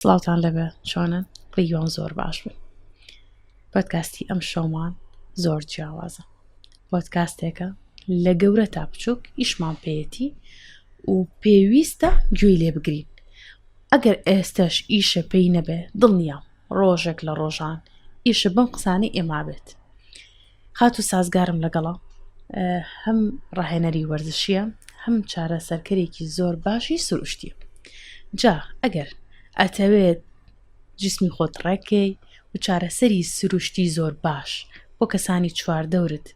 سڵاوتان لەبێ چۆنن ڕیوان زۆر باش بن پۆدکاستی ئەم شەومان زۆر جیاوازە پۆدکاستێکە لە گەورە تا بچووک ئیشمان پێیەتی و پێویستە گوێی لێ بگرین ئەگەر ئێستش ئیشە پێی نەبێ دڵنیام ڕۆژێک لە ڕۆژان ئیشە بەم قسانەی ئێما بێت خاتوو سازگارم لەگەڵە هەم ڕاهێنەری وەرزشیە هەم چارەسەرکەرێکی زۆر باشی سروشتیە جا ئەگەر ئەتەوێت جسمی خۆت ڕێکەی و چارەسەری سروشتی زۆر باش بۆ کەسانی چواردەورت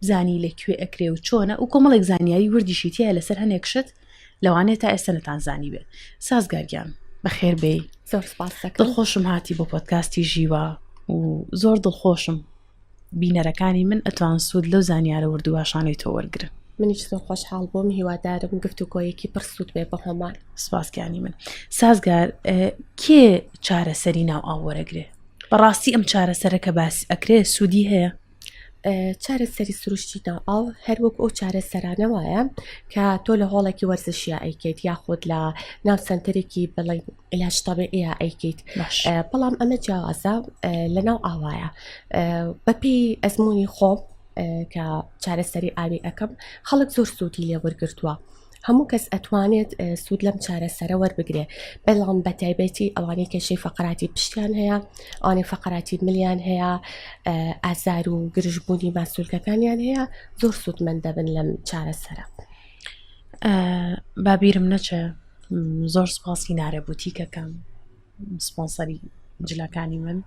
بزانی لە کوێ ئەکرێ و چۆنە و کۆمەڵێک زانیاری وردیشی تایە لەسەر هەنێک شت لەوانەیە تا ئێستا نەتان زانی بێت سازگار گیان بەخێر بێی زۆر سپاس دەکەم دڵخۆشم هاتی بۆ پۆدکاستی ژیوا و زۆر دڵخۆشم بینەرەکانی من ئەتوان سوود لەو زانیارە ورد و باشانەی تۆ وەرگرن. منیش زۆر خۆشحاڵ بووم هیوادارم گفتوگۆیەکی پڕ سوود بێ بۆ هەمووان. سپاس گیانی من. سازگار کێ چارەسەری ناو ئاو وەرەگرێ؟ بەڕاستی ئەم چارەسەرە کە باس ئەکرێ سوودی هەیە؟ چارەسەری سروشتی ناو ئاو هەر وەک ئەو چارەسەرانە وایە کە تۆ لە هۆڵێکی وەرزشیا ئەیکەیت یاخود لە ناو سەنتەرێکی بڵێ علاج طبیعیە ئەیکەیت بەڵام ئەمە جیاوازە لە ناو ئاوایە بەپێی ئەزمموی خۆم کە چارەسەری ئاوی ئەەکەم خەڵک زۆر سوودی لێ وەرگتووە هەموو کەس ئەتوانێت سوود لەم چارەسەرە وەربگرێ بەڵام بە تایبەتی ئەوانەی کێشەی فەقراتی پشتیان هەیە ئەوانەی فەقراتی ملیان هەیە ئازار و گرژبوونی ماسولکەکانیان هەیە زۆر سوودمەند دەبن لەم چارەسەرە. با بیرم نەچێ زۆر سپاسی نارە بوتیکەکەم سپۆنسەری جلەکانی من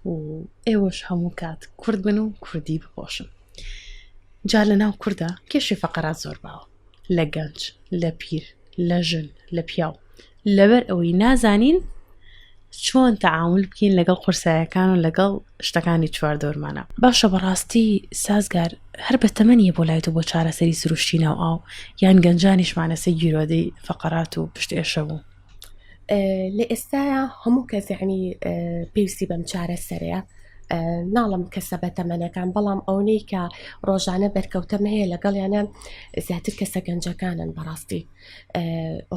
و ئێوەش هەموو کات کورد بن و کوردی بپۆشن جا لە ناو کوردا کێشەی فەقەرات زۆر باوە لە گەنج لە پیر لە ژن لە پیاو لەبەر ئەوەی نازانین چۆن تەعامل بکەین لەگەڵ قورسایەکان و لەگەڵ شتەکانی چواردەورمانە باشە بەڕاستی سازگار هەر بە تەمەنیە بۆ لای تۆ بۆ چارەسەری سروشتی ناو ئاو یان گەنجانیشمانە سەی گیرۆدەی فەقەرات و پشت ئێشە بوو لە ئێستایا هەموو کەس یعنی پێویستی بەم چارەسەرەیە ناڵم کەسە بە تەمەنەکان بەڵام ئەونەی کە ڕۆژانە بەرکەوتەم هەیە لەگەڵیانە زیاتر کەسە گەنجەکانن بەڕاستی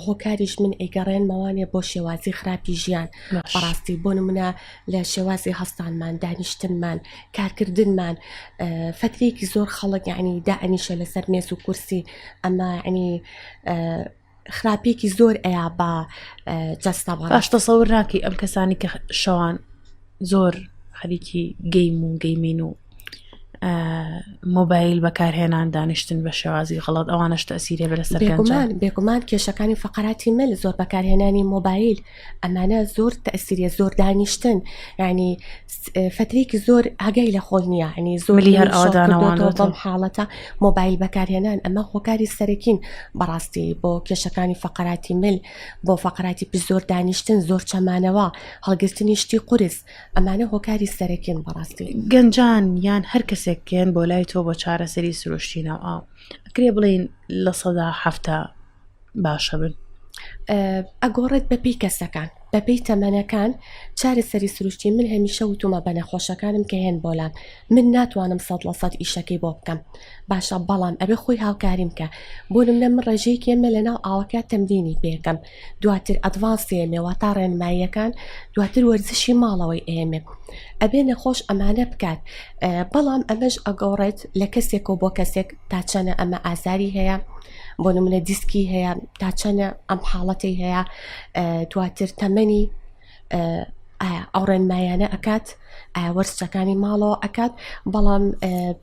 هۆکاریش من ئەیگەڕێنمەوانێ بۆ شێوازی خراپی ژیان بەڕاستی بۆ نمونە لە شێوازی هەستانمان دانیشتنمان کارکردنمان فترێکی زۆر خەڵک یعنی دائنیشە لەسەر مێز و کورسی ئەمە ینی خراپیەکی زۆر ئەیا بە جەستە بەڕاست. باش تەسەور ناکەی ئەم کەسانی کە شەوان زۆر خەریکی گەیم و گەیمین و مۆبایل بەکارهێنان دانیشتن بە شێوازی غەڵەت ئەوانەش تەسیرێ بە لەسەر بێگومان بێگومان کێشەکانی فقراتی مل زۆر بەکارهێنانی مۆبایل ئەمانە زۆر تەسیریە زۆر دانیشتن ینی فترێکی زۆر ئاگای لە خۆی نییە ینی زۆری هەر ئەوەدانەوە بەم حاڵەتە مۆبایل بەکارهێنان ئەمە هۆکاری سەرەکین بەڕاستی بۆ کێشەکانی فقراتی مل بۆ فقراتی پشت زۆر دانیشتن زۆر چەمانەوە هەڵگرتنی شتی قورس ئەمانە هۆکاری سەرەکین بەڕاستی. گەنجان یان هەر کەسێک کێن بۆ لای تۆ بۆ چارەسەری سروشتی ناو ئاو ئەکرێ بڵێین 70% باشە بن؟ ئەگۆڕێت بەپێی کەسەکان بەپێی تەمەنەکان چارەسەری سروشتی من هەمیشە وتومە بە نەخۆشەکانم کە هێن بۆلام من ناتوانم سەد لە سەد ئیشەکەی بۆ بکەم باشە بەڵام ئەبێ خۆی هاوکاریم کە بۆ نمونە من ڕێژەیەکی ئێمە لەناو ئاوەکە تەمرینی پێکەم دواتر ئەدڤانسی ئێمێ واتا ڕێنماییەکان دواتر وەرزشی ماڵەوەی ئێمێ ئەبێ نەخۆش ئەمانە بکات بەڵام ئەمەش ئەگۆڕێت لە کەسێکەوە بۆ کەسێک تا چەنە ئەمە ئازاری هەیە بۆ نمونە دیسکی هەیە تا چەنە ئەم حاڵەتی هەیە دواتر تەمەنی ئایا ئەو ڕێنمایانە ئەکات ئایا وەرزشەکانی ماڵەوە ئەکات بەڵام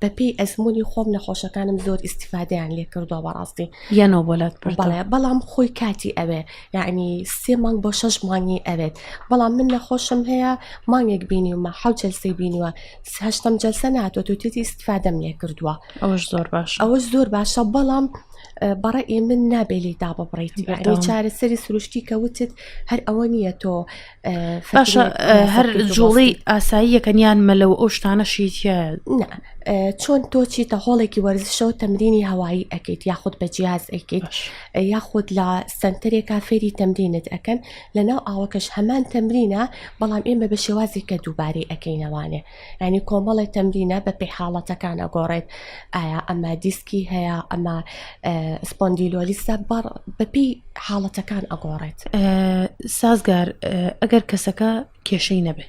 بەپێی ئەزمموی خۆم نەخۆشەکانم زۆر ئیسیفادەیان لێ کردووە بەڕاستی یەنەوە بۆ لات بەڵێ بەڵام خۆی کاتی ئەوێ یعنی سێ مانگ بۆ شەش مانگی ئەوێت بەڵام من نەخۆشم هەیە مانگێک بینیومە حەو جلسەی بینیوە هەشتم جلسە ناتوە توتێتی ئیسیفادەم لێ کردووە ئەوەش زۆر باش ئەوەش زۆر باشە بەڵام بەڕێ من نابێ لی داببڕیت یعنی چارەسەری سروشتی کە وتت هەر ئەوە نییە تۆ باشە هەر جوڵی ئاساییەکەن یان مەلەوە ئەو شتانە شیتە چۆن تۆ چیتە هۆڵێکی وەرزشەوە تەمرینی هەوایی ئەکەیت یاخود بە جیاز ئەکەیت یاخود لە سنتەرێکا فێری تەمرینت ئەکەن لە ناو ئاوەکەش هەمان تەمرینە بەڵام ئێمە بە شێوازی کە دووبارەی ئەەکەینەوانێ ینی کۆمەڵێ تەمرینە بە پێی حاڵەتەکان ئەگۆڕێت ئایا ئەمە دیسکی هەیە ئەمە. spondylolysis ە بەپێی حاڵەتەکان ئەگۆڕێت. سازگار ئەگەر کەسەکە کێشەی نەبێ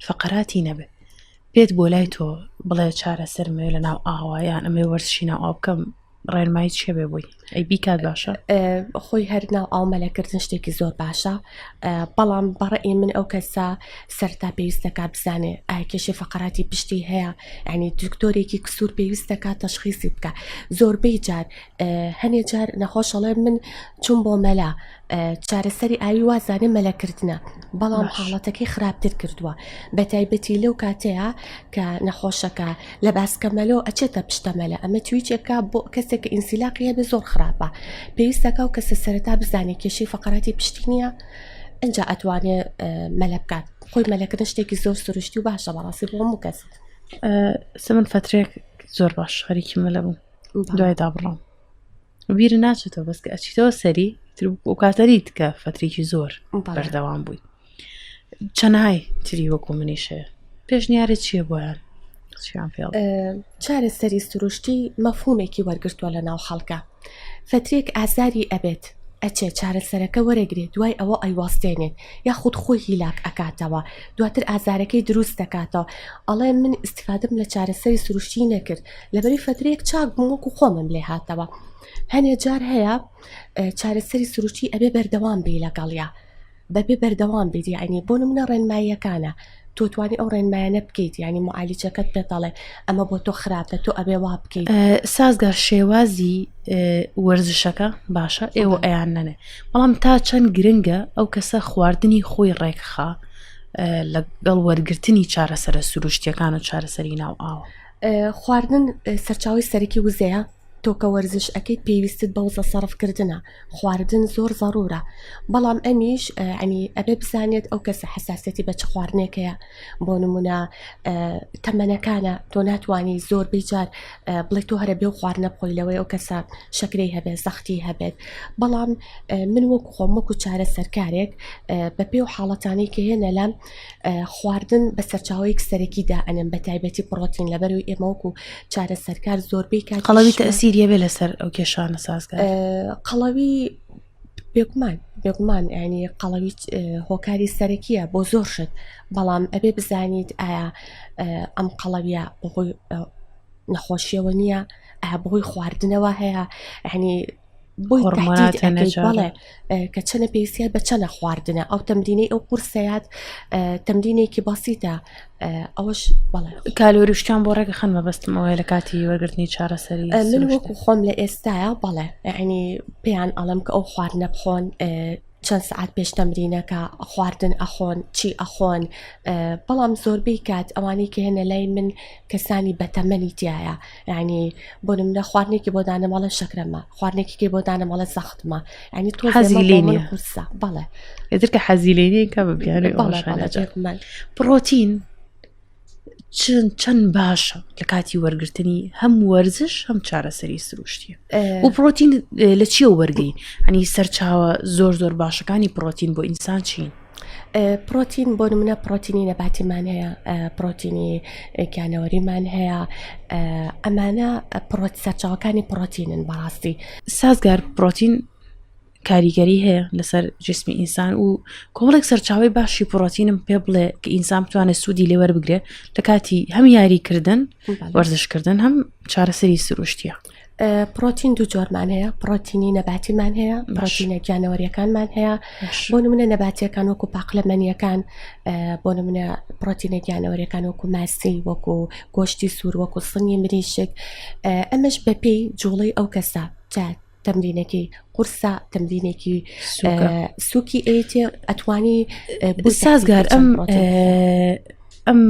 فەقەراتی نەبێ بێت بۆ لای تۆ بڵێ چارەسەرمەوێ لە ناو ئاوا یان ئەمێ وەرزشی ناو ئاو بکەم ڕێنمایی چیە بێ بۆی ئەی بیکات باشە خۆی هەر ناو ئاو مەلەکردن شتێکی زۆر باشە بەڵام بەڕێ من ئەو کەسە سەرتا پێویست دەکات بزانێ ئایا کێشەی فەقەراتی پشتی هەیە یعنی دکتۆرێکی کسور پێویست دەکات تەشخیسی بکە زۆربەی جار هەنێ جار نەخۆشەڵێ من چون بۆ مەلا چارەسەری ئاوی وازانێ مەلەکردنە بەڵام حاڵەتەکەی خراپتر کردووە بە تایبەتی لەو کاتەیە کە نەخۆشەکە لە باسکە مەلۆ ئەچێتە پشتە مەلە ئەمە تویچێکە بۆ کەسێک کە ئینسیلاقی هەبێ زۆر خراپە پێویستەکە و کەسە سەرەتا بزانێت کێشەی فقراتی پشتی نییە ئەجا ئەتوانێ مەلە بکات خۆی مەلەکردن شتێکی زۆر سروشتی و باشە بەڕاستی بۆ هەموو کەس سمن فترێک زۆر باش خەریکی مەلە بوو دوای دابڕام بیر ناچێتەوە بەس کە ئەچیتەوە سەری تر و کاتەریت کە فترێکی زۆر بەردەوام بووی چەنای تری وەکو منیش هەیە پێشنیارە چییە بۆیان چیان پێ چارەسەری سروشتی مەفهومێکی وەرگرتووە لە ناو خەڵکە فترێک ئازاری ئەبێت ئەچێت چارەسەرەکە وەرەگرێت دوای ئەوە ئەیوەستێنێت یاخود خۆی هیلاک ئەکاتەوە دواتر ئازارەکەی دروست دەکاتەوە ئەڵێ من ئیسیفادەم لە چارەسەری سروشتی نەکرد لەبەری فترەیەک چاک بووم وەکو خۆمم لێ هاتەوە هەنێ جار هەیە چارەسەری سروشتی ئەبێ بەردەوام بی لەگەڵیا بەبێ بەردەوام بیت یعنی بۆ نمونە ڕێنماییەکانە تۆ توانی ئەو ڕێنمایانە بکەیت یعنی معالیجەکەت پێت دەڵێ ئەمە بۆ تۆ خراپە تۆ ئەبێ وا بکەیت. سازگار شێوازی وەرزشەکە باشە ئێوە ئەیان نەنێ بەڵام تا چەند گرنگە ئەو کەسە خواردنی خۆی ڕێکخا لەگەڵ وەرگرتنی چارەسەرە سروشتیەکان و چارەسەری ناو ئاوە. خواردن سەرچاوەی سەرەکی وزەیە تۆ کە وەرزش ئەکەیت پێویستت بە وزە سەرف کردنە خواردن زۆر زەڕورە بەڵام ئەمیش ینی ئەبێ بزانێت ئەو کەسە حساسەتی بە چ خواردنێک هەیە بۆ نمونە تەمەنەکانە تۆ ناتوانانی زۆر جار بڵێ تۆ هەرە بێ و خواردنە بخۆی لەوەی ئەو کەسە شەکرەی هەبێت زەختی هەبێت بەڵام من وەکو خۆم وەکو چارە سەرکارێک بە پێ و حاڵەتانی کە هێنە لام خواردن بە سەرچاوەیەک سەرەکی دائەنێم بە تایبەتی پڕۆتین لەبەرەوەی ئێمە وەکو چارەسەرکار زۆربەی کات قەڵەوی تەسیری هەبێ لەسەر ئەو کێشانە سازگار قەڵەوی بێگومان بێگومان ینی قەڵەوی هۆکاری سەرەکیە بۆ زۆر شت بەڵام ئەبێ بزانیت ئایا ئەم قەڵەویە بەهۆی نەخۆشیەوە نییە ئایا بەهۆی خواردنەوە هەیە ینی بۆی تهدید ئەکەیت بەڵێ کە چەنە پێویستیات بە چەنە خواردنە ئەو تەمرینەی ئەو قورسەیات تەمرینێکی بەسیتە ئەوەش بەڵێ کالۆری شتیان بۆ ڕێگە خەن مەبەستم ئەوەیە لە کاتی وەرگرتنی چارەسەری من وەکو خۆم لە ئێستایا بەڵێ یعنی پێیان ئەڵێم کە ئەو خواردنە بخۆن چەند سعات پێش تەمرینەکە خواردن ئەخۆن چی ئەخۆن بەڵام زۆربەی کات ئەوانەی کە هێنە لای من کەسانی بەتەمەنی تایە یعنی بۆ نمونە خواردنێکی بۆ دانەمەڵە شەکرەمە خواردنێکی کەی بۆ دانەمەڵە زەختمە یعنی تۆ حەزی لێ نییە قورسە بەڵێ ئیتر کە حەزی لێ نییە کە بە بیانووی بەڵێ، بەڵێ، بێگومان. پڕۆتین چەند چەند باشە لە کاتی وەرگرتنی هەم وەرزش هەم چارەسەری سروشتیە و پرۆتین لە چیەوە وەرگین ئەنی سەرچاوە زۆر زۆر باشەکانی پرۆتین بۆ ئینسان چین؟ پرۆتین بۆ نمونە پرۆتینی نەباتیمان هەیە پرۆتینی گیانەوەریمان هەیە ئەمانە پرۆت سەرچاوەکانی پرۆتینن بەڕاستی سازگار پرۆتین کاریگەری هەیە لەسەر جسمی ئینسان و کۆمەڵێک سەرچاوی باشی پرۆتینم پێ بڵێ کە ئینسان بتوانێت سوودی لێوەربگرێ لە کاتی هەم یاریکردن وەرزشکردن هەم چارەسەری سروشتیە. پرۆتین دوو جۆرمان هەیە پرۆتینی نەباتیمان هەیە پرۆتینە گیانەوەریەکانمان هەیە بۆ نمونە نەباتیەکان وەکو پاقلەمەنیەکان بۆ نمونە پرۆتینە گیانەوەریەکان وەکو ماسی وەکو گۆشتی سوور وەکو سنگی مریشک ئەمەش بەپێی جوڵەی ئەو کەسە تەمرینەکەی قورسە تەمرینێکی سوکی ئەیتێ ئەتوانی سازگار ئەم ئەم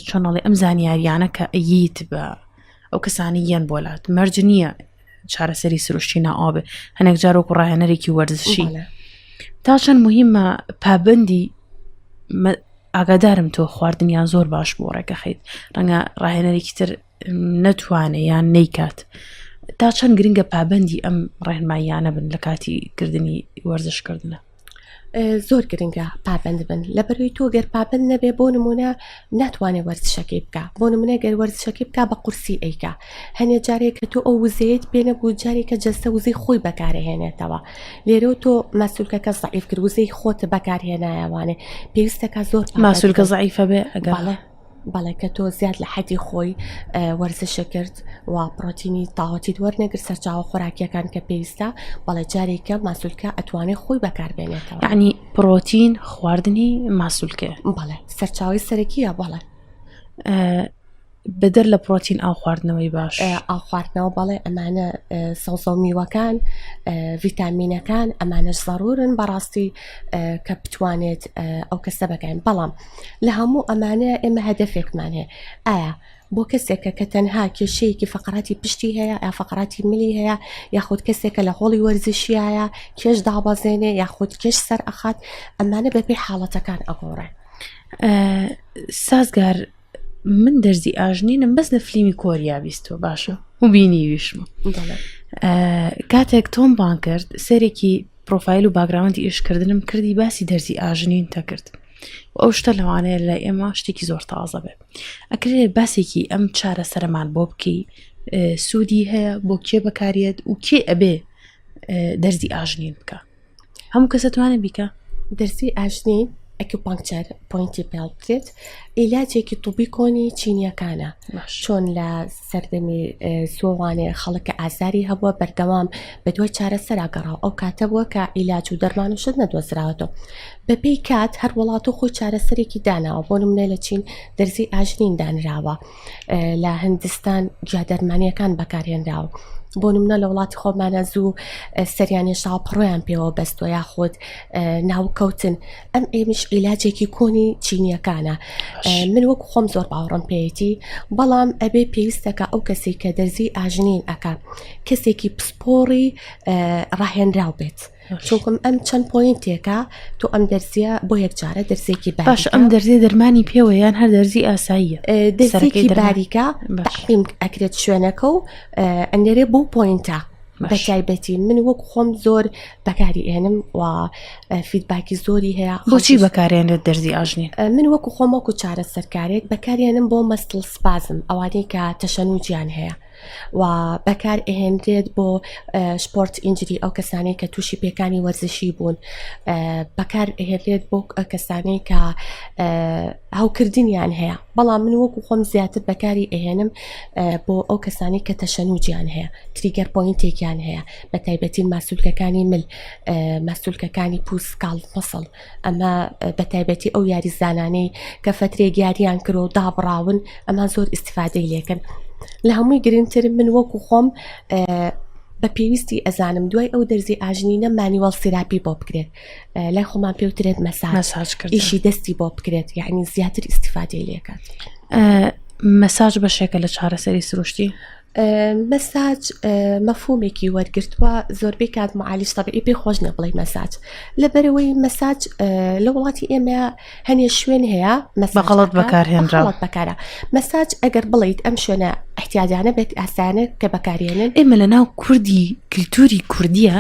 چۆنەڵی ئەم زانیاریانە کە ئەیت بە ئەو کەسانی یەن بۆ لات مەرج نییە چارەسەری سروشتی ناوابێ هەنێک جار وەکو ڕاهێنەرێکی وەرزشی تا چەند مهمە پابندی ئاگادارم تۆ خواردنیان زۆر باش بۆ ڕێکەخیت ڕەنگە ڕاهێنەرێکی تر نەتوانێ یان نەیکات تا چەند گرنگە پابندی ئەم ڕێنماییانە بن لە کاتی کردنی وەرزشکردنە. زۆر گرنگە پابند بن لەبەروی تۆ گەر پابند نەبێ بۆ نمونە ناتوانێت وەرزشەکەی بکە بۆ نمونە گەر وەرزشەکەی بکە بە قورسی ئەیکا هەنێ جارێک کە تۆ ئەو وزەیەت پێ نەبوو جارێکە جەستە وزەی خۆی بەکارهێنێتەوە لێرەوە تۆ ماسولکەکە زەعیف کرد وزەی خۆت بەکارهێنایەوانێ پێویستەکە زۆر ماسولکە زەعیفە بێ ئەگەر بەڵێ کە تۆ زیاد لە حەدی خۆی وەرزشە کرد و پرۆتینی تاوەتیت وەرنەگر سەرچاوە خۆراکیەکان کە پێویستە بەڵێ جارێکە ماسولکە ئەتوانێت خۆی بەکاربێنێتەوە یعنی پرۆتین خواردنی ماسولکە بەڵێ سەرچاوی سەرەکیە بەڵێ بەدەر لە پرۆتین ئاو خواردنەوەی باش. ئاو خواردنەوە بەڵێ ئەمانە سەوزە و میوەکان ڤیتامینەکان ئەمانەش زەڕورن بەڕاستی کە بتوانێت ئەو کەسە بەکەین بەڵام لە هەموو ئەمانە ئێمە هەدەفێکمان هەیە ئایا بۆ کەسێکە کە تەنها کێشەیەکی فقراتی پشتی هەیە یا فقراتی ملی هەیە یاخود کەسێکە لە هۆڵی وەرزشیایە کێش دابەزێنێ یاخود کێش سەر ئەخات ئەمانە بەپێی حاڵەتەکان ئەگۆڕێ سازگار من دەرزی ئاژنینم بەس لە فلیمی کۆریا بیستوە باشە و بینیویشمە کاتێک تۆم بان کرد سەرێکی پرۆفایل و باگراوندی ئیشکردنم کردی باسی دەرزی ئاژنین تەکرد و ئەو شتە لەوانەیە لە ئێمە شتێکی زۆر تازە بێ ئەکرێ باسێکی ئەم چارەسەرەمان بۆ بکەی سوودی هەیە بۆ کێ بەکارێت و کێ ئەبێ دەرزی ئاژنین بکە هەموو کەسە توانێت بیکە؟ دەرزی ئاژنین ئەکیوپانکچەر پۆینتی پێڵ بکرێت عیلاجێکی طبی کۆنی چینیەکانە چۆن لە سەردەمی زۆوانێ خەڵکە ئازاری هەبووە بەردەوام بە دوای چارەسەرا گەڕاو ئەو کاتە بووە کە عیلاج و دەرمان و شت نەدۆزراوەتەوە بەپێی کات هەر وڵات و خۆی چارەسەرێکی داناوە بۆ نمونە لە چین دەرزی ئاژنین دانراوە لە هندستان گیادەرمانیەکان بەکارهێنراوە بۆ نمونە لە وڵاتی خۆمانە زوو سەریان هێشتاوە پڕۆیان پێوە بەستوە یاخود ناوکەوتن ئەم ئێمیش عیلاجێکی کۆنی چینیەکانە من وەک خۆم زۆر باوەڕم پێیەتی بەڵام ئەبێ پێویستەکە ئەو کەسی کە دەرزی ئاژنین ئەک کەسێکی پسپۆڕی ڕاهێنراو بێت. چونکم ئەم چەند پۆینتێکە تۆ ئەم دەرزیە بۆ یەک جارە دەرزێکی باش ئەم دەرزی دەرمانی پێوە یان هەر دەرزی ئاساییە دەرزێکی باریکە تەقیم ئەکرێت شوێنەکە و ئەنێرێ بۆ پۆینتە بەتایبەتی من وەک خۆم زۆر بەکاری ئێنم و فیدباکی زۆری هەیە بۆچی بەکارێنێت دەرزی ئاژنی من وەکو خۆم وەکو چارە سەرکارێک بەکارێنم بۆ مەستڵ سپازم ئەوانەی کە تەشەنوجیان هەیە و بەکار ئەهێنرێت بۆ sport injury ئەو کەسانەی کە تووشی پێکانی وەرزشی بوون بەکار ئەهێنرێت بۆ کەسانەی کە هەوکردنیان هەیە بەڵام من وەکو خۆم زیاتر بەکاری ئەهێنم بۆ ئەو کەسانی کە تەشەنوجیان هەیە trigger point ێکیان هەیە بە تایبەتی ماسولکەکانی مل ماسولکەکانی پوسکاڵ مەسڵ ئەمە بەتایبەتی ئەو یاریزانانەی کە فەترێک یاریان کرد و دابڕاون ئەمان زۆر ئیسیفادەی لێکن لە هەمووی گرنگتر من وەکو خۆم بە پێویستی ئەزانم دوای ئەو دەرزی ئاژنینە manual therapy بۆ بکرێت لای خۆمان پێوترێت مەساج ئیشی دەستی بۆ بکرێت یعنی زیاتر ئیسیفادەی لێکات مەساج بەشێکە لە چارەسەری سروشتی مەساج مەفهومێکی وەرگرتووە زۆربەی کات معالیج تەبیعی پێی خۆش نیە بڵێی مەساج لەبەرەوەی مەساج لە وڵاتی ئێمە هەنێ شوێن هەیە بە غەڵەت بەکارهێنرا غەڵەت بەکارە مەساج ئەگەر بڵیت ئەم شوێنە احتیاجانە بێت ئاسانە کە بەکارێنن ئێمە لە ناو کوردی کللتوری کوردیە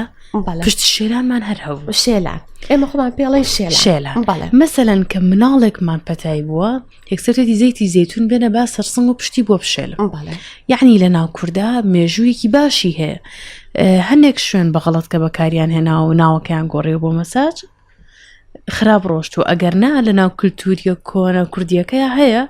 پشت شێلانمان هەر هەبوو شێلان ئێمە خۆمان پێڵێن شێلان شێلان مەسەلەن کە مناڵێکمان پەتای بووە یەکسەر تێتی زەیتی زەیتون بێنە با سەرسنگ و پشتی بۆ بشێلم یعنی لە ناو کووردا مێژوویەکی باشی هەیە هەندێک شوێن بە غەڵەت کە بەکاریان هێنا و ناوەکەیان گۆڕێ بۆ مەساج خراپ ڕۆشت و ئەگەر نا لە ناو کللتوریە کۆنە کوردیەکەی هەیە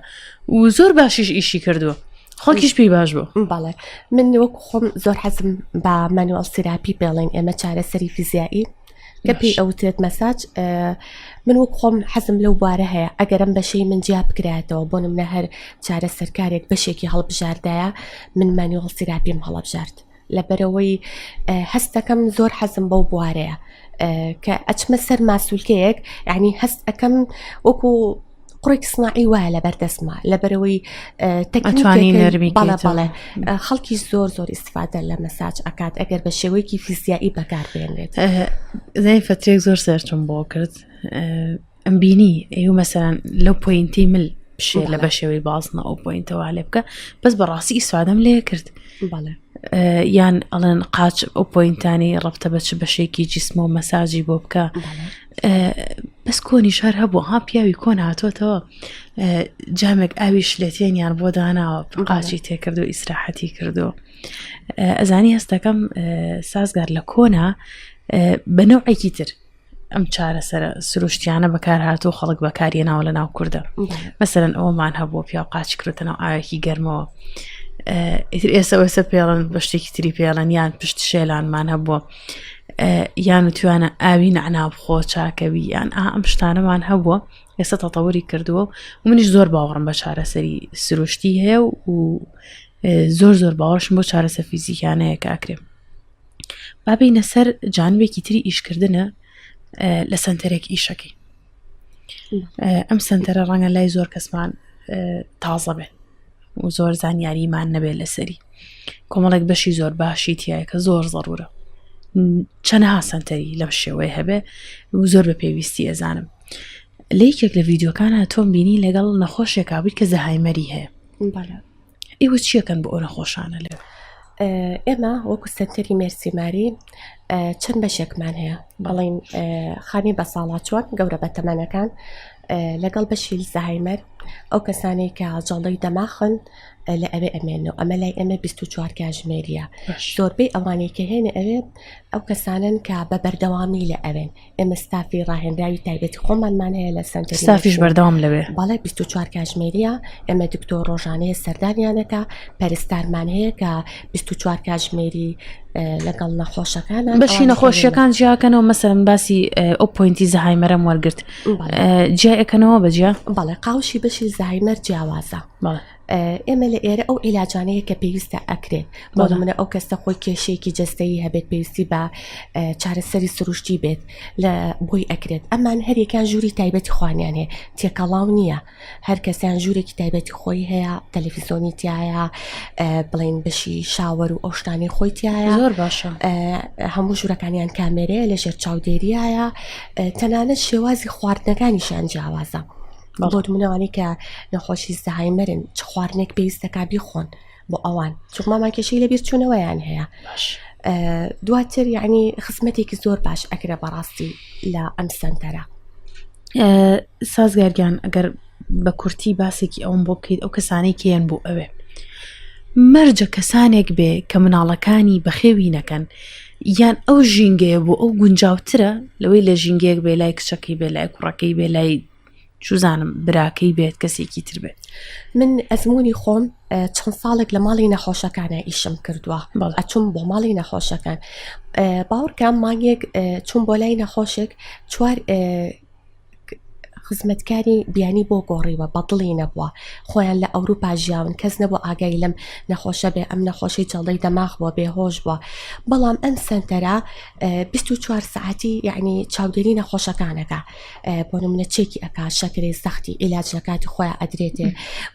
و زۆر باشیش ئیشی کردووە خەڵکیش پێی باش بوو بەڵێ من وەک خۆم زۆر حەزم بە manual therapy پێڵێن ئێمە چارەسەری فیزیایی کە پێی ئەوترێت مەساج من وەک خۆم حەزم لەو بوارە هەیە ئەگەرم بەشەی من جیا بکرایەتەوە بۆ منە هەر چارە سەرکارێک بەشێکی هەڵبژاردایە من manual therapy م هەڵبژارد لەبەرەوەی هەستەکەم زۆر حەزم بەو بوارەیە کە ئەچمە سەر ماسولکەیەک یعنی هەست ئەەکەم وەکو قوڕێکی سناعی وایە لە بەردەستما لەبەرەوەی تەکنیکی نەرمی بەڵێ بەڵێ خەڵکی زۆر زۆر ئیسفادە لە مەساج ئەکات ئەگەر بە شێوەیەکی فیزیایی بەکاربێنرێت زای فترێک زۆر search م بۆ کرد ئەم بینی ئەو مەسەران لەو point ی مل بشێ لە بە شێوەی بازنە ئەو point ەوە لێ بکە بەس بەڕاستی ئیسفادەم لێ کرد. یان ئەڵێن قاچ ئەو پۆینتانی ڕەبتە بە چ بەشێکی جیسمە و مەساجی بۆ بکە بەس کۆنیش هەر هەبوو ها پیاوی کۆن هاتۆتەوە جامێک ئاوی شلێتێنیان بۆ داناوە قاچی تێکرد و ئیسراحەتی کردو ئەزانی هەستەکەم سازگار لە کۆنا بە نەوعێکی تر ئەم چارەسەرە سروشتیانە بەکارهاتوو خەڵک بەکارهێناوە لە ناو کوردە مەسەرەن ئەومان هەبووە پیاو قاچ کردە ناو ئاوێکی گەرمەوە ئیتر ئێستا ئێستا پێڵن بە شتێکی تری پێڵەن یان پشت شێلانمان هەبووە یان وتوانە ئاوی نەعنا بخۆ چاکەوی یان ئا ئەم شتانەمان هەبووە ئێستا تەتەوری کردووە و منیش زۆر باوەڕم بە چارەسەری سروشتی هەیە و زۆر زۆر باوەشم بۆ چارەسە فیزیکانەیە کە ئەکرێ با بینە سەر جانبێکی تری ئیشکردنە لە سنتەرێک ئیشەکەی ئەم سنتەرە ڕەنگە لای زۆر کەسمان تازە بێت و زۆر زانیاریمان نەبێت لەسەری کۆمەڵێک بەشی زۆر باشی تایە کە زۆر زەرورە چەنەها سنتەری لەم شێوەیە هەبێ و زۆر بە پێویستی ئەزانم لە یەکێک لە ڤیددیوکانە تۆم بینی لەگەڵ نەخۆشێکا بووی کە زەهایمەری هەیە ئێوە چیەکەن بۆ ئەو نەخۆشانە لێ؟ ئێمە وەکو سەنتەری مێرسیماری چەند بەشێکمان هەیە بەڵین خانی بە ساڵاچوان گەورە بە تەمەنەکان لەگەڵ بەشی زەهایمەر ئەو کەسانەی کە جەڵدەی دەماخن لە ئەوێ ئەمێنەوە ئەمە لای ئێمە 24 کاژمێریە زۆربەی ئەوانەی کە هێنە ئەوێ ئەو کەسانن کە بە بەردەوامی لە ئەوێن ئێمە ستافی ڕاهێنراوی تایبەتی خۆمانمان هەیە لە سەنتەری ستافیش بەردەوام لەوێ بەڵێ 24 کاژمێریە ئێمە دکتۆر ڕۆژانەیە سەردانیانەکە پەرستارمان هەیە کە 24 کاژمێری لەگەڵ نەخۆشەکان بەشی نەخۆشیەکان جیاکەنەوە مەسەرم باسی ئەو پوینتی زەهایمەرم وەرگرت جیاکەنەوە بەجیا بەڵێ قاوشی بەشی زەهایمەر جیاوازە ئێمە لە ئێرە ئەو عیلاجانەیە کە پێویستە ئەکرێت بۆ نمونە ئەو کەسە خۆی کێشەیەکی جەستەیی هەبێت پێویستی بە چارەسەری سروشتی بێت لە بۆی ئەکرێت ئەمان هەریەکان ژووری تایبەتی خوانیان هەیە تێکەڵاو نییە هەر کەسیان ژوورێکی تایبەتی خۆی هەیە تەلەفیزۆنی تایە بڵین بەشی شاوەر و ئەو شتانەی خۆی تایە زۆر باشە هەموو ژوورەکانیان کامێرەیە لەژێر چاودێریایە تەنانەت شێوازی خواردنەکانیشیان جیاوازە. بۆ نمونەوانەی کە نەخۆشی زەهایمەرن چ خواردنێک پێویستەکە بیخۆن بۆ ئەوان چونکە کێشەی لە بیرچوونەوەیان هەیە دواتر یعنی خزمەتێکی زۆر باش ئەکرێ بەڕاستی لە ئەم سنتەرە سازگارگیان ئەگەر بە کورتی باسێکی ئەوم بۆ بکەیت ئەو کەسانەی کێن بۆ ئەوێ مەرجە کەسانێک بێ کە مناڵەکانی بەخێوی نەکەن یان ئەو ژینگەیە بۆ ئەو گونجاوترە لەوەی لە ژینگەیەک بێ لای کچەکەی بێ لای کوڕەکەی بێ لای چوزانم براکەی بێت کەسێکی تر بێت. من ئەزمموی خۆم چەند ساڵێک لە ماڵی نەخۆشەکانە ئیشم کردووە ئەچوم بۆ ماڵی نەخۆشەکان باوەڕکەم مانگێک چوم بۆ لای نەخۆشێک چوار خزمەتکاری بیانی بۆ گۆڕیوە بەدڵی نەبووە خۆیان لە ئەوروپا ژیاون کەس نەبوو ئاگای لەم نەخۆشە بێ ئەم نەخۆشی جەڵدەی دەماغ بووە بێهۆش بووە بەڵام ئەم سنتەرە 24 ساعتی یعنی چاودێری نەخۆشەکانەکە بۆ نمونە چێکی ئەکا شەکرەی سەختی عیلاج لە کاتی خۆیان ئەدرێتێ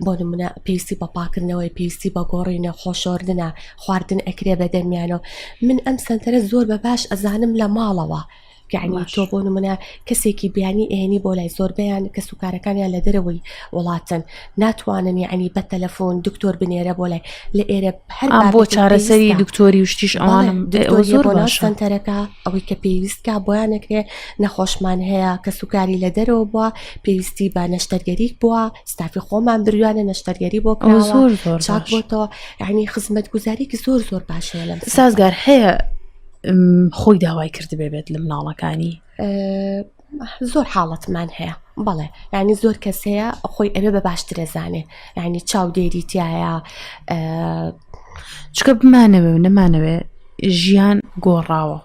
بۆ نمونە پێویستی بە پاکردنەوەی پێویستی بە گۆڕینە خۆشۆردنە خواردن ئەکرێ بە دەمیانەوە من ئەم سنتەرە زۆر بە باش ئەزانم لە ماڵەوە یعنی تۆ بۆ نمونە کەسێکی بیانی ئێنی بۆ لای زۆربیان کەس و کارەکانیان لە دەرەوەی وڵاتن ناتوانن یعنی بە تەلەفۆن دکتۆر بنێرە بۆ لای لە ئێرە هەر بۆ چارەسەری دکتۆری و شتیش ئەوانم زۆر بۆ سنتەرەکە ئەوەی کە پێویستکە بۆیان نەکرێ نەخۆشمان هەیە کەسوکاری لە دەرەوە بووە پێویستی بە نەشتەرگەریک بووە ستافی خۆمان بریانە نەشتەرگەری بۆ زۆر زۆر چاک بۆتەوە یعنی خزمەت گوزاریکی زۆر زۆر باشەیە لەم سازگار هەیە خۆی داوای کردبێ بێت لە مناڵەکانی زۆر حاڵەتمان هەیە بەڵێ ینی زۆر کەس هەیە خۆی ئەوێ بە باشترە زانێ ینی چاودێری تایە چکە بمانەوێ و نەمانەوێ ژیان گۆڕاوە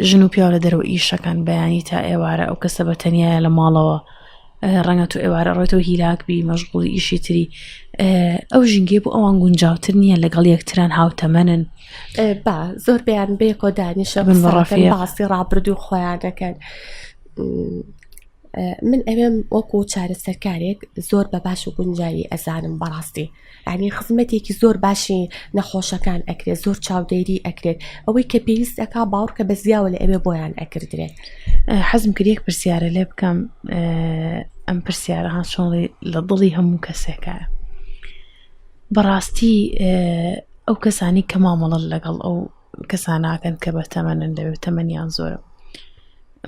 ژن و پیاو لە دەرەوە ئیشەکان بەیانی تا ئێوارە ئەو کەسە بە تەنایە لە ماڵەوە ڕەنگە تۆ ئێوارە ڕۆیتەوە هیلاک بی مەشغوڵی ئیشی تری ئەو ژینگەی بۆ ئەوان گونجاوتر نییە لەگەڵ یەکتران هاوتەمەنن با زۆر بەیان بەیەکۆ دانیشە بن بەڕەفیق. باسی ڕابردوو خۆیان دەکەن من ئەوێم وەکو چارەسەرکارێک زۆر بە باش و گونجاوی ئەزانم بەڕاستی یعنی خزمەتێکی زۆر باشی نەخۆشەکان ئەکرێت زۆر چاودێری ئەکرێت ئەوەی کە پێویست ئەک باوەڕکە بە زیاوە لە ئەوێ بۆیان ئەکردرێت حەزم کرد یەک پرسیارە لێ بکەم ئەم پرسیارە ها چۆنڵی لە دڵی هەموو کەسێکە بەڕاستی. ئەو کەسانی کە مامەڵە لەگەڵ ئەو کەساناکەن کە بە تەمەنن لەوێ تەمەنیان زۆرە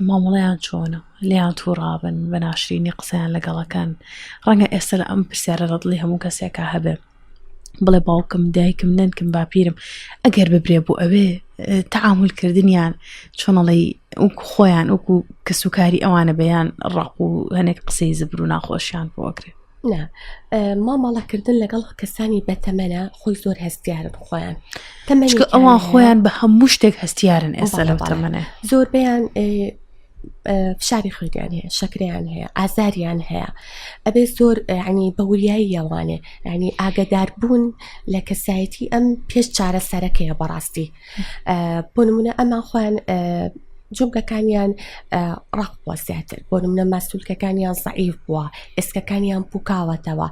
مامەڵەیان چۆنە لێیان تووڕابن بە ناشرینی قسەیان لەگەڵەکەن ڕەنگە ئێستا لە ئەم پرسیارە لە دڵی هەموو کەسێکا هەبێ بڵێ باوکم دایکم نەنکم باپیرم ئەگەر ببرێ بۆ ئەوێ تەعامول کردنیان چۆنەڵی وەکو خۆیان وەکو کەسوکاری ئەوانە بەیان ڕق و هەنێک قسەی زبر و ناخۆشیان بۆکرێ نا مامەڵەکردن لەگەڵ کەسانی بەتەمەنە خۆی زۆر هەستیارن خۆیان تەمەنی ئەوان خۆیان بە هەموو شتێک هەستیارن ئێستا لەو تەمەنە زۆربیان فشاری خوێنیان هەیە شەکریان هەیە ئازاریان هەیە ئەبێ زۆر ینی بە وریایی یاوانێ ینی ئاگدار بوون لە کەسایەتی ئەم پێش چارەسەرەکەیە بەڕاستی بۆ نمونە ئەمان خۆیان جومگەکانیان ڕق بووە زیاتر بۆ نمونە ماسولکەکانیان زەعیف بووە ئێسکەکانیان پوکاوەتەوە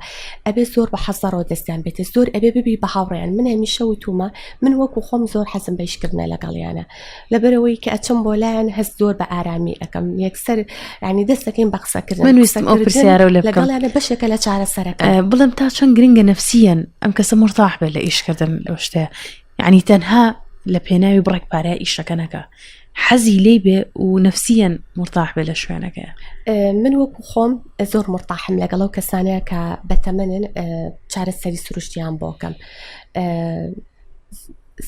ئەبێ زۆر بە حەزەڕەوە دەستیان بێتێ زۆر ئەبێ ببی بە هاوڕێیان من هەمیشە وتومە من وەکو خۆم زۆر حەزم بە ئیشکردنە لەگەڵیانە لەبەرەوەی کە ئەچم بۆ لایەن هەست زۆر بە ئارامی ئەەکەم یەکسەر ینی دەستەکەین بە قسەکردن من ویستم ئەو پرسیارە لە لەگەڵیانە بەشێکە لە چارەسەرەکە بڵم تا چەند گرنگە نفسیەن ئەم کەسە مرتاح بێت لە ئیشکردن لەو شتەیە یعنی تەنها لە پێناوی بڕێک پارە ئیشەکە نەکە حەزی لێی بێ و نفسیەن مرتاح بێ لە شوێنەکە من وەکو خۆم زۆر مرتاحم لەگەڵ ئەو کەسانەیە کە بەتەمەنن چارەسەری سروشتیان بۆکەم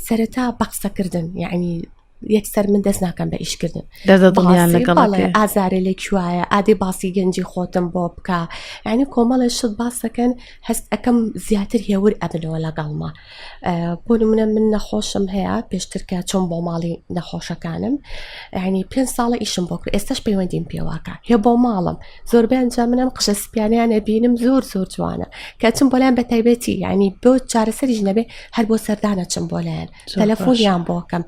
سەرەتا بە قسەکردن یعنی یەکسەر من دەست ناکەم بە ئیشکردن دەردە دڵیان لەگەڵ ئازارێ لە کوایە ئادێ باسی گەنجی خۆتم بۆ بکە یعنی کۆمەڵێ شت باسەکەن هەست ئەەکەم زیاتر هێور ئەبنەوە لەگەڵما بۆ نمونە من نەخۆشم هەیە پێشتر کە چۆن بۆ ماڵی نەخۆشەکانم ینی پێ ساڵە ئیشم بۆ کرد ئێستاش پەیوەندیم پێواکە هێ بۆ ماڵم زۆربیان جا منم قژە سپیانیان ئەبینم زۆر زۆر جوانە کە چم بۆلایان بە تایبەتی ینی بۆ چارەسەریش نەبێ هەر بۆ سەردانە چم بۆ لایەن تەلەفۆنیان بۆکەم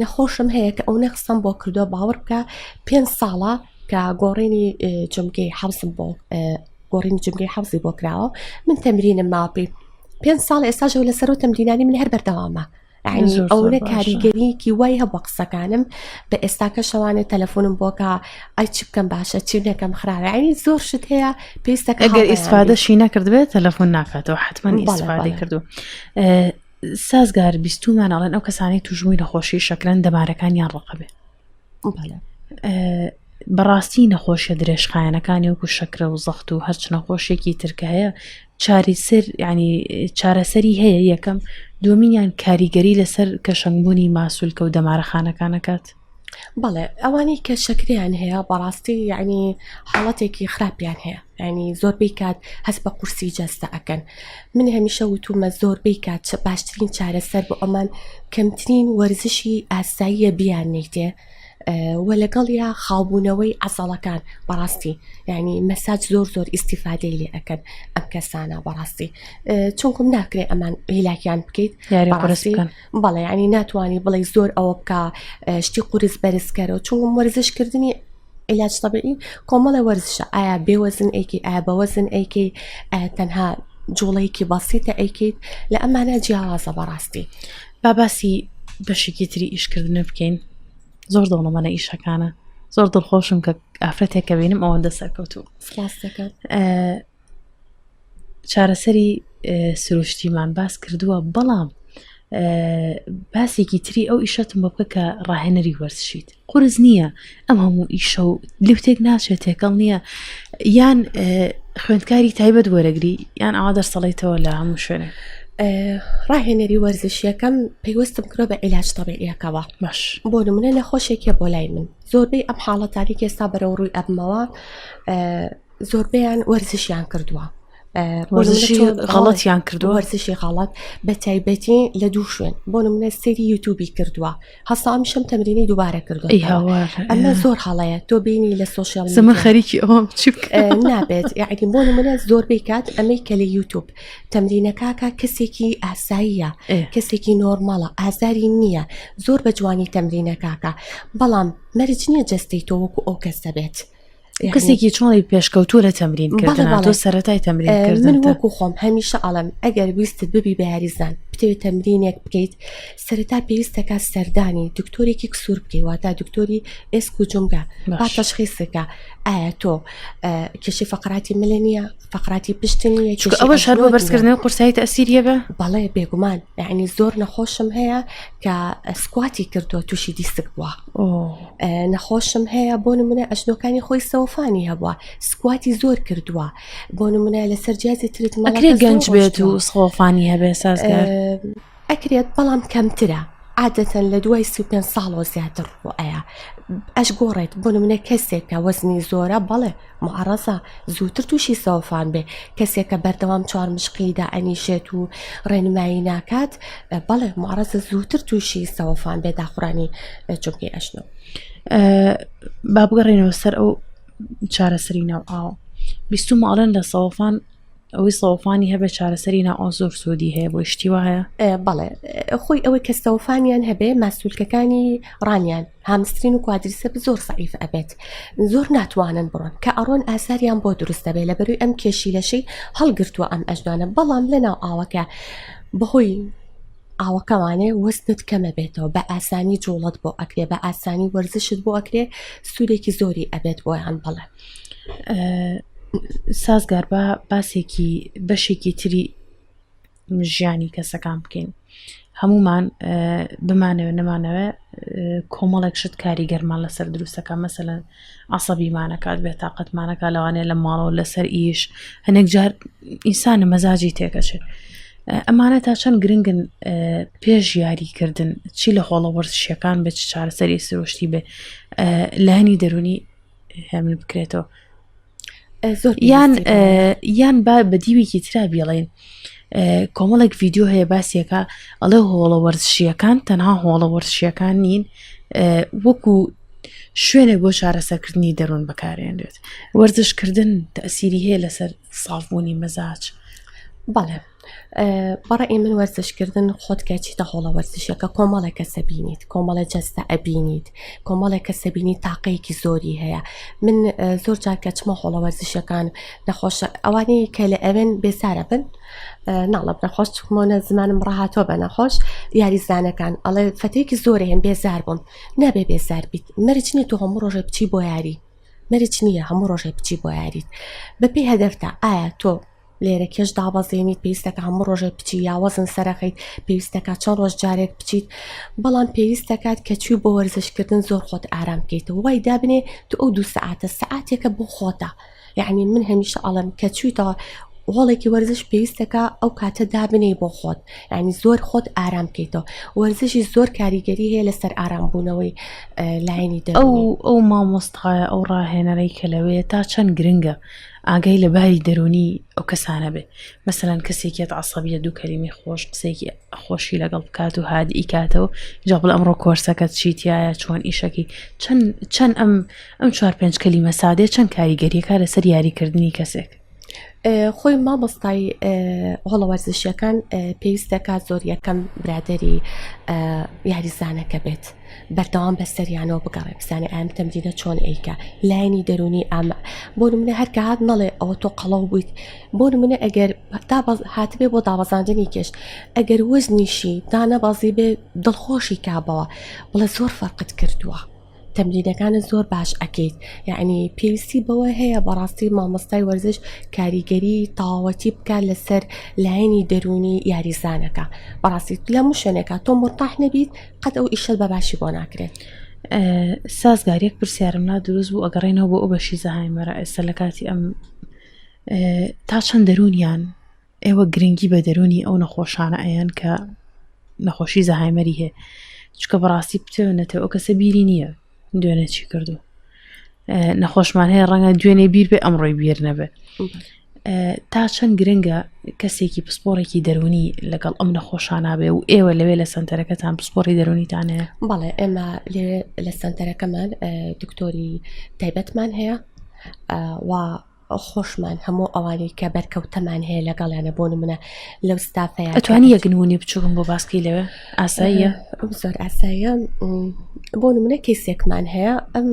نەخۆشم هەیە کە ئەو نەخسەم بۆ کردووە باوەڕ بکە پێ ساڵە کە گۆڕینی جمگەی حەوسم بۆ گۆڕینی جمگەی حەوزی بۆ کراوە من تەمرینم ماپی پێ ساڵ ئێستاژەوە لەسەر تەمرینانی من هەر بەردەوامە یعنی ئەونە کاریگەریەکی وای هەبوو قسەکانم بە ئێستاکە شەوانێ تەلەفۆنم بۆکە ئەی چی بکەم باشە چی نەکەم خراوە یعنی زۆر شت هەیە پێویستە ئەگەر ئیسفادەشی نەکردبێت تەلەفۆن ناکاتەوە حتمما ئیسفادەی کردو سازگار بیستومان ئەڵێن ئەو کەسانی توژمووی نەخۆشی شەکرەن دەمارەکانیان ڕقەبێ بەڕاستی نەخۆشیە درێژخایەنەکانی وەکو شەکرە و زەخت و هەرچ نەخۆشیێکی ترکە هەیە چاریسەر ینی چارەسەری هەیە یەکەم دومینیان کاریگەری لەسەر کەشەنگبوونی ماسولکە و دەمارەخانەکانەکات بەڵێ ئەوانەی کە شەکریان هەیە بەڕاستی یعنی حاڵەتێکی خراپیان هەیە ینی زۆربەی کات هەست بە قورسی جەستە ئەکەن من هەمیشە وتومە زۆربەی کات باشترین چارەسەر بۆ ئەمان کەمترین وەرزشی ئاساییە بیان نیتێ و لەگەڵ یا خاوبوونەوەی عەزەڵەکان بەڕاستی یعنی مەساج زۆر زۆر ئیسیفادەی لێ ئەکەن ئەم کەسانە بەڕاستی چونکم ناکرێ ئەمان هیلاکیان بکەیت بەڕاستی بەڵێ ینی ناتوانانی بڵێ زۆر ئەوە بکە شتی قورس بەرزکەرەوە چونکم وەرزشکردنی علاج طبیعی کۆمەڵە وەرزشە ئایا بێوەزن ئەیکی ئایا بەوەزن ئەیکەی ئایا تەنها جوڵەیەکی بەسیتە ئەیکەیت لە ئەمانە جیاوازە بەڕاستی با باسی بەشێکی تری ئیشکردنە بکەین زۆر دەوڵەمەنە ئیشەکانە زۆر دڵخۆشم کە ئافرەتێک کە بینم ئەوەندە سەرکەوتوو چارەسەری سروشتیمان باس کردووە بەڵام باسێکی تری ئەو ئیشەتم بۆ بکە کە ڕاهێنەری وەرزشیت قورس نییە ئەم هەموو ئیشە و لفتێک ناچێت تێکەڵ نییە یان خوێندکاری تایبەت وەرەگری یان ئەوە دەرسەڵیتەوە لە هەموو شوێنێک ڕاهێنەری وەرزشیەکەم پەیوەستم کرۆ بە عیلاج تەبیعیەکەوە باش بۆ نمونە نەخۆشێکە بۆ لای من زۆربەی ئەم حاڵەتانی کە ئێستا بەرەو ڕووی ئەبمەوە زۆربەیان وەرزشیان کردووە وەرزشی غەڵەتیان کردووە وەرزشی غەڵەت بە تایبەتی لە دوو شوێن بۆ نمونە سەیری یوتوبی کردووە هەستامیشم تەمرینی دووبارە کردو ئەمە زۆر هەڵەیە تۆ بینی لە سۆشیال زمە خەریکی ئەوم چی نابێت یعنی بۆ نمونە زۆربەی کات ئەمەی کە لە یوتوب تەمرینەکەکە کەسێکی ئاساییە کەسێکی نۆرماڵە ئازاری نییە زۆر بە جوانی تەمرینەکەکە بەڵام مەرج نییە جەستەی تۆ وەکو ئەو کەسە بێت کەسێکی چۆنی پێشکەوتووە لە تەمرین کردن تۆ سەرەتای تەمرین کردن من وەکو خۆم هەمیشە ئەڵێم ئەگەر ویستت ببی بە یاریزان. بتەوێت تەمرینێک بکەیت سەرەتا پێویستەکە سەردانی دکتۆرێکی کسوور بکەی واتا دکتۆری ئێسک و جومگە با تەشخیسەکە ئایا تۆ کێشەی فقراتی ملە نییە فقراتی پشت نییە چونکە ئەوەش هەر بۆ بەرزکردنەوەی قورسایی تەسیریە بە بەڵێ بێگومان یعنی زۆر نەخۆشم هەیە کە سکواتی کردووە تووشی دیسک بووە نەخۆشم هەیە بۆ نمونە ئەژنۆکانی خۆی سەوفانی هەبووە سکواتی زۆر کردووە بۆ نمونە لەسەر جیازی ترت ئەکرێ گەنج بێت و سخۆفانی هەبێ سازگار ئەکرێت بەڵام کەمترە عادەتەن لە دوای 35 ساڵەوە زیاتر ڕوو ئەیا ئەش گۆڕێت بۆ نمونە کەسێک کە وەزنی زۆرە بەڵێ معڕەزە زووتر تووشی سەوفان بێ کەسێک کە بەردەوام چوار مشقیدا ئەنیشێت و ڕێنمایی ناکات بەڵێ معڕەزە زووتر تووشی سەوفان بێ داخورانی جومگەی ئەژنۆ. با بگەڕێنەوە سەر ئەو چارەسەری ناو ئاو بیستومە ئەڵێن لە سەوفان ئەوەی سەوفانی هەبێ چارەسەری ناو ئاو زۆر سوودی هەیە بۆ شتی وایە بەڵێ خۆی ئەوەی کە سەوفانیان هەبێ ماسولکەکانی ڕانیان هامسترین و کوادریسپ زۆر زەعیف ئەبێت زۆر ناتوانن بڕۆن کە ئەڕۆن ئاساریان بۆ دروست دەبێت لە بەروی ئەم کێشی لەشەی هەڵگرتووە ئەم ئەژنانە بەڵام لە ناو ئاوەکە بەهۆی ئاوەکەوانێ وەزنت کەمە بێتەوە بە ئاسانی جوڵەت بۆ ئەکرێ بە ئاسانی وەرزشت بۆ ئەکرێ سوودێکی زۆری ئەبێت بۆیان بەڵێ. سازگار با باسێکی بەشێکی تری ژیانی کەسەکان بکەین هەمومان بمانەوێ نەمانەوێ کۆمەڵێک شت کاریگەرمان لەسەر دروستەکە مەسەن عسەبیمانەکات بێ تااقەتمانەکە لەوانەیە لە ماڵەوە لەسەر ئیش هەنێک جار ئینسانە مەزاجی تێکەچێت ئەمانە تا چەند گرنگن پێش یاریکردن چی لە هۆڵە وەرزشیەکان بێت چارەسەری سروشتی بێ لایەنی دەرونی هێمن بکرێتەوە زۆر یان یان با بە دیوێکی ترا بیڵێن کۆمەڵێک ڤیددیو هەیە باسیەکە ئەڵێ هۆڵە وەرزشیەکان تەنها هۆڵە وەرزشیەکان نین وەکو شوێنێک بۆ چارەسەرکردنی دەروون بەکارێنرێت وەرزشکردن تەسیری هەیە لەسەر سافبوونی مەزاج بەڵێ بەڕێ من وەرزشکردن خۆت کە چیتە هۆڵە وەرزشەکە کۆمەڵێک کەسە بینیت کۆمەڵە جەستە ئەبینیت کۆمەڵێک کەسە بینی تاقەیەکی زۆری هەیە من زۆر جار کە چمە هۆڵە وەرزشەکان نەخۆشە ئەوانەی کە لە ئەوێن بێسارە بن ناڵم نەخۆش چکمۆنە زمانم ڕاهاتوە بە نەخۆش یاریزانەکان ئەڵێ فەتێکی زۆر هەم بێزار بووم نابێ بێزار بیت مەرج نییە تۆ هەموو ڕۆژێ بچی بۆ یاری مەرج نییە هەموو ڕۆژێ بچی بۆ یاریت بەپێی هەدەفتە ئایا تۆ لێرە کێش دابەزێنیت پێویستەکە هەموو ڕۆژێک بچی یا وەزن سەرەخیت پێویستەکە چەند ڕۆژ جارێک بچیت بەڵام پێویستەکات کە چوی بۆ وەرزشکردن زۆر خۆت ئارام بکەیتەوە وای دابنێ تو ئەو دوو سەعاتە سەعاتێکە بۆ خۆتە یعنی من هەمیشە ئەڵێم کە چویتەوە هۆڵێکی وەرزش پێویستەکە ئەو کاتە دابنێ بۆ خۆت ینی زۆر خۆت ئارام بکەیتەوە وەرزشی زۆر کاریگەری هەیە لەسەر ئارام بوونەوەی لایەنی ئەو ئەو مامۆستایە ئەو ڕاهێنەرەی کە لەوێ تا چەند گرنگە ئاگای لە باری دەروونی ئەو کەسانە بێ مەسەلەن کەسێکیت عسەبیە دوو کەلیمی خۆش قسەیەکی خۆشی لەگەڵ بکات و هادی کاتەوە جا بڵێ ئەمڕۆ کۆرسەکەت چی تایە چۆن ئیشەکەی چەند چەند ئەم ئەم چوار پێنج کەلیمە سادێ چەند کاریگەریەکە لەسەر یاریکردنی کەسێک خۆی مامۆستای هۆڵە وەرزشیەکان پێویست دەکات زۆر یەکەم برادری یاریزانەکە بێت بەردەوام بەسەریانەوە بگەڕێ بزانێ ئایم تەمرینە چۆن ئەیکا لایەنی دەرونی ئامە بۆ نمونە هەرکە هات نەڵێ ئەوە تۆ قەڵەو بوویت بۆ نمونە ئەگەر هاتبێ بۆ دابەزاندنی کێش ئەگەر وەزنیشی دانەبەزی بێ دڵخۆشی کابەوە بڵێ زۆر فەرقت کردووە تەمرینەکانت زۆر باش ئەکەیت یعنی پێویستی بەوە هەیە بەڕاستی مامۆستای وەرزش کاریگەری تەواوەتی بکات لەسەر لایەنی دەرونی یاریزانەکە بەڕاستی لە شوێنێکە تۆ مرتاح نەبیت قەت ئەو ئیشەت بە باشی بۆ ناکرێت. سازگار یەک پرسیارم لا دروست بوو ئەگەڕێنەوە بۆ ئەو بەشی زەهایمەرە ئێستا لە کاتی ئەم تا چەند دەروونیان ئێوە گرنگی بە دەروونی ئەو نەخۆشانە ئەیەن کە نەخۆشی زەهایمەری هەیە چکە بەڕاستی بتوێنێتەوە ئەو کەسە بیری نییە دوێنێ چی کردو نەخۆشمان هەیە ڕەنگە دوێنێ بیر بێ ئەمڕۆی بیر نەبێ تا چەند گرنگە کەسێکی پسپۆڕێکی دەرونی لەگەڵ ئەم نەخۆشانە بێ و ئێوە لەوێ لە سنتەرەکەتان پسپۆڕی دەرونیتان هەیە بەڵێ ئێمە لێ لە سنتەرەکەمان دکتۆری تایبەتمان هەیە و خۆشمان هەموو ئەوانەی کە بەرکەوتەمان هەیە لەگەڵیانە بۆ نمونە لەو ستافەیە ئەتوانی یەک نمونەی بچووکم بۆ باسکەی لەوێ ئاساییە زۆر ئاساییە بۆ نمونە کەیسێکمان هەیە ئەم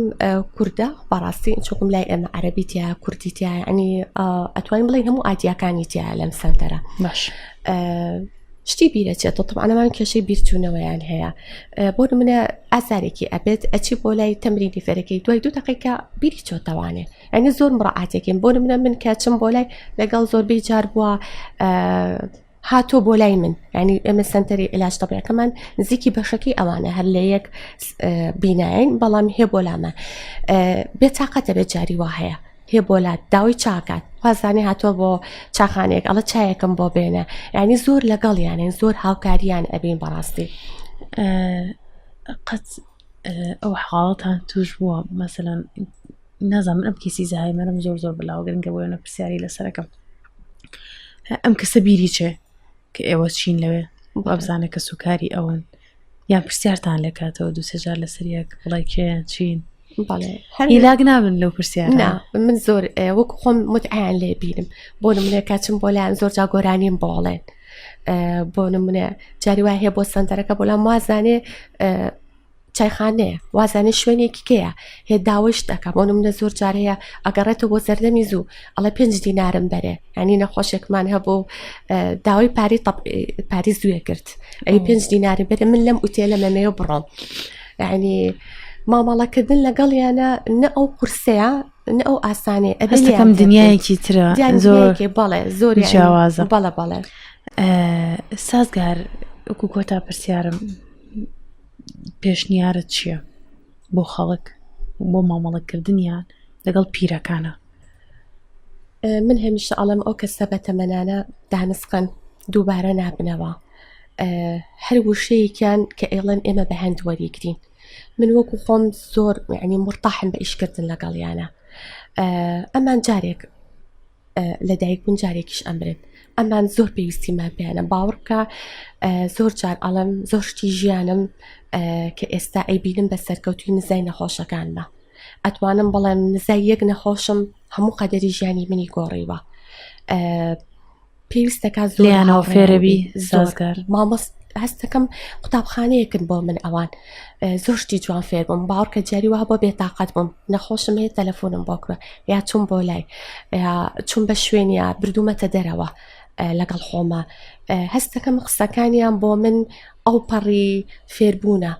کوردە بەڕاستی چۆکم لای ئێمە عەربی تیا کوردی تیا ینی ئەتوانین بڵێن هەموو ئادیاکانی تیا لەم سنتەرە باش. شتی بیرەچێتەوە تەبعەن ئەوان کێشەی بیرچوونەوەیان هەیە بۆ نمونە ئازارێکی ئەبێت ئەچی بۆ لای تەمرینی فێرەکەی دوای دوو دقیقە بیری چۆتەوانێ ئەنی زۆر مڕعاتێکین بۆ نمونە من کە چم بۆ لای لەگەڵ زۆربەی جار بووە هاتۆ بۆ لای من ینی ئێمە سنتەری علاج تەبیعەکەمان نزیکی بەشەکەی ئەوانە هەر لە یەک بینایین بەڵام هێ بۆ لامە بێتاقەتە بێت جاری وا هەیە هێ بۆ لات داوای چاکات وازانێ هاتووە بۆ چاخانەیەک ئەڵە چایەکەم بۆ بێنە یعنی زۆر لەگەڵ یانێن زۆر هاوکاریان ئەبین بەڕاستی قەت ئەو حاڵەتان توش بووە مەسەەن نازانم ئەم کەسی زەهایمەرم زۆر زۆر بەلاوە گرنگە بۆ نە پرسیاری لەسەرەکەم ئەم کەسە بیری چێ کە ئێوە چین لەوێ وابزانە کە سوکاری ئەوەن یان پرسیارتان لێ کاتەوە دوو سێ جار لەسەر یەک بڵێ کێیان چین بەڵێ هەر هیلاک نابن لەو پرسیار نا من زۆر وەکو خۆم متعیان لێ بینم بۆ نمونە کاچم بۆ لایەن زۆر جا گۆرانیم بۆڵێن بۆ نمونە جاری وای هەیە بۆ سەنتەرەکە بۆ لام وازانێ چایخانەیە وازانێ شوێنێکی کەیە هێ داوای شت ئەکا بۆ نمونە زۆر جار هەیە ئەگەڕێتەوە بۆ سەردەمی زوو ئەڵێ پێنج دینارم بەرێ ینی نەخۆشێکمان هەبوو داوای پاری پاری زووێ کرد ئەی پێنج دیناری بەرێ من لەم ئوتێلە مەمەیە بڕۆم یعنی مامەڵەکردن لەگەڵیانە نە ئەو قورسەیە نە ئەو ئاسانێ ئەبێ دنیایەکی ترە زۆر بەڵێ زۆر جیاوازە بەڵێ بەڵێ سازگار وەکو کۆتا پرسیارم پێشنیارت چییە بۆ خەڵک بۆ مامەڵەکردنیان لەگەڵ پیرەکانە؟ من هەمیشە ئەڵێم ئەو کەسە بەتەمەنانە دانسقن دووبارە نابنەوە هەر وشەیەکیان کە ئێڵێن ئێمە بە هەند وەریگرین من وەکو خۆم زۆر یعنی مرتاحم بە ئیشکردن لەگەڵیانە ئەمان جارێک لەدایک بوون جارێکیش ئەمرن ئەمان زۆر پێویستیمان پێیانە باوەڕ بکە زۆر جار ئەڵم زۆر شتی ژیانم کە ئێستا ئەیبینم بە سەرکەوتوی نزای نەخۆشەکانمە ئەتوانم بڵێم نزای یەک نەخۆشم هەموو قەدەری ژیانی منی گۆڕیوە پێویستەکە زۆریانەوە فێرەبی زۆزگار مامۆست هەستەکەم قوتابخانەیەکن بۆ من ئەوان زۆر شتی جوان فێر بووم باوەڕکە جاری وها بۆ بێتاقەت بووم نەخۆشم هەیە تەلەفۆنم بۆ کرا یا چوم بۆ لای چوم بە شوێنیا بردوومەتە دەرەوە لەگەڵ خۆمە هەستەکەم قسەکانیان بۆ من ئەو پەڕی فێربوونە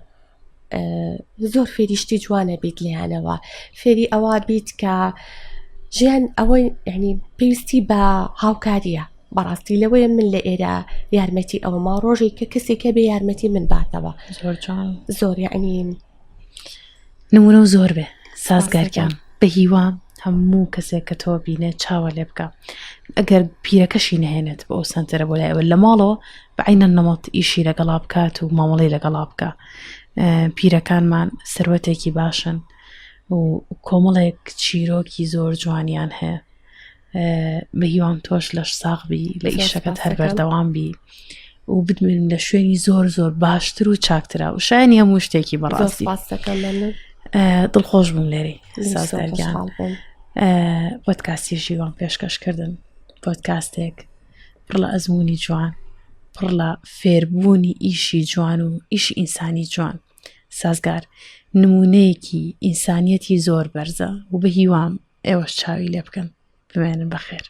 زۆر فێری شتی جوانە بیت لێیانەوە فێری ئەوە بیت کە ژیان ئەوەی ینی پێویستی بە هاوکاریە بەڕاستی لەوەیە من لە ئێرە یارمەتی ئەوما ڕۆژێک کە کەسێکە بێ یارمەتی من باتەوە زۆر جوان زۆر یعنی نمونە و زۆر بێ سازگارکیان بە هیوام هەموو کەسێک کە تۆ بینێت چاوە لێ بکە ئەگەر پیرەکەشی نهێنێت بۆ ئەو سنتەرە بۆ لایەوە لە ماڵەوە بە عینە نەمەڵت ئیشی لەگەڵا بکات و مامەڵی لەگەڵا بکە پیرەکانمان سەروەتێکی باشن و کۆمەڵێک چیرۆکی زۆر جوانیان هەیە بە هیوام تۆش لەش ساغ بی لە ئیشەکەت هەر بەردەوام بی و بدمێنم لە شوێنی زۆر زۆر باشتر و چاکترا و شایانی هەموو شتێکی بەڕاستی دڵخۆش بووم لێری سازگارگیان پۆدکاستی ژیوان پێشکەشکردن پۆدکاستێک پڕ لە ئەزمموی جوان پڕ لە فێربوونی ئیشی جوان و ئیشی ئینسانی جوان سازگار نمونەیەکی ئینسانیەتی زۆر بەرزە و بە هیوام ئێوەش چاوی لێ بکەن بمێنن بەخێر.